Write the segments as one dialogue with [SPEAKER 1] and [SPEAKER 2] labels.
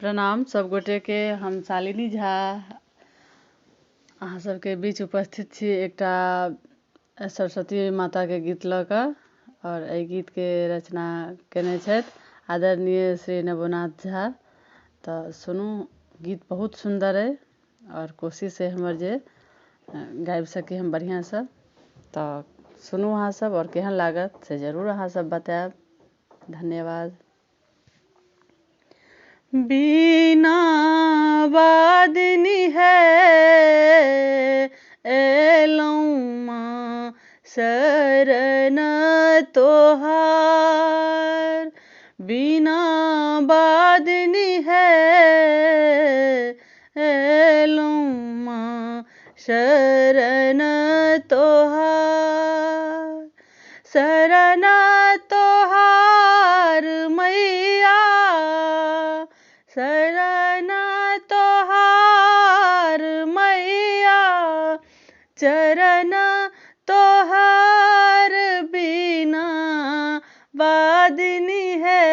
[SPEAKER 1] प्रणाम सब गोटेके। हम शालिनी झा अहाँ सबके बीच उपस्थित छी एकटा सरस्वती माताके गीत लऽ कऽ। आओर एहि गीतके रचना केने छथि आदरणीय श्री नवोनाथ झा। तऽ सुनू, गीत बहुत सुन्दर अइ आओर कोशिश अइ हमर जे गाबि सकी हम बढ़िआँसँ। तऽ सुनू अहाँसब आओर केहन लागत से जरूर अहाँसब बतायब। धन्यवाद। बीना वादिनी है एलहुँ माँ शरण तोहार, बीना वादिनी है एलहुँ माँ शरण तोहार, शरण तोहार मैया, शरण तोहार मैया, चरण तोहार बिना वादिनी है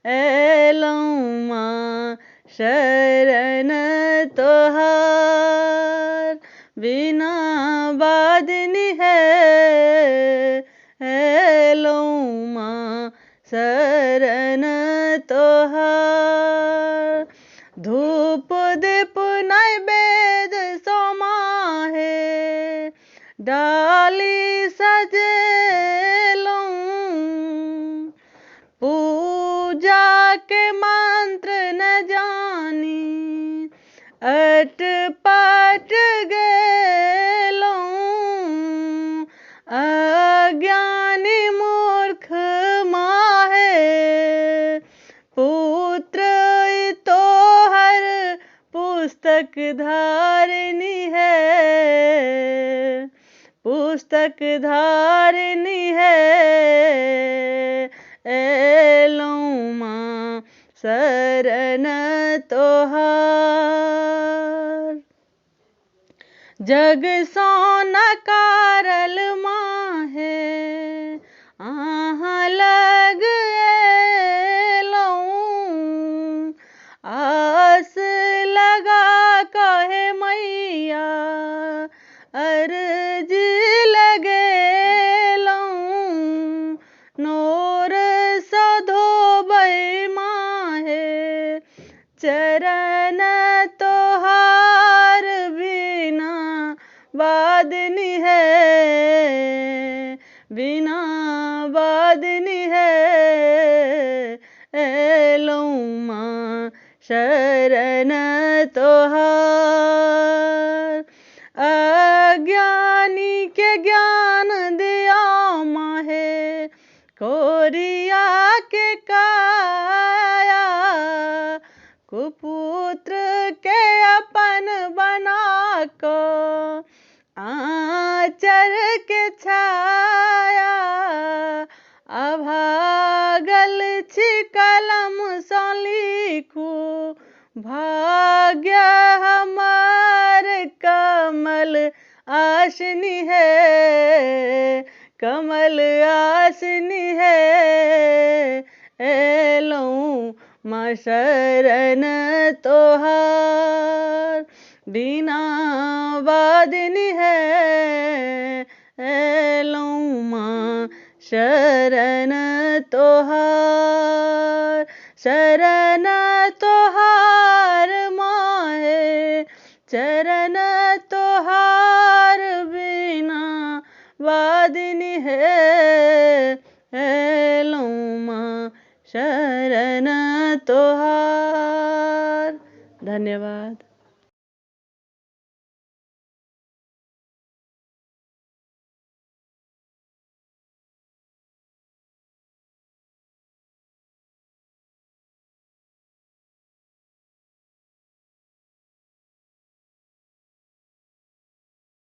[SPEAKER 1] एलहुँ माँ शरण तोहार, बिना वादिनी है एलहुँ माँ शरण तोहार। धूप दीप नैवेद्य सोमाहे डाली सजेलहुँ, पूजा के मंत्र न जानी अटपट गेलहुँ, अज्ञानी मूर्ख माहे पुत्र तोहर पुस्तक धारिणी है, पुस्तक धारिणी है एलहुँ माँ शरण तोहार। जग सँ नकारल माहे अहाँ लग एलहुँ, आस लगा कहे मैया अर्ज लगेलहुँ, नोर सँ धोबै माहे चरण तोहार, बिना वादिनी है, बिना वादिनी है एलहुँ माँ शरण तोहार। अज्ञानी के ज्ञान दिया माहे कोरिया के काया, कुपुत्र के अपन बना कऽ आँचर के छाया, अभागल छी कलम सँ लिखू भाग्य हमर कमल आसनी है, कमल आसनी है एलहुँ माँ शरण तोहार, बिना वादिनी है एलहुँ माँ शरण तोहार, शरण तोहार माहे चरण तोहार, बिना वादिनी है एलहुँ माँ शरण तोहार। धन्यवाद।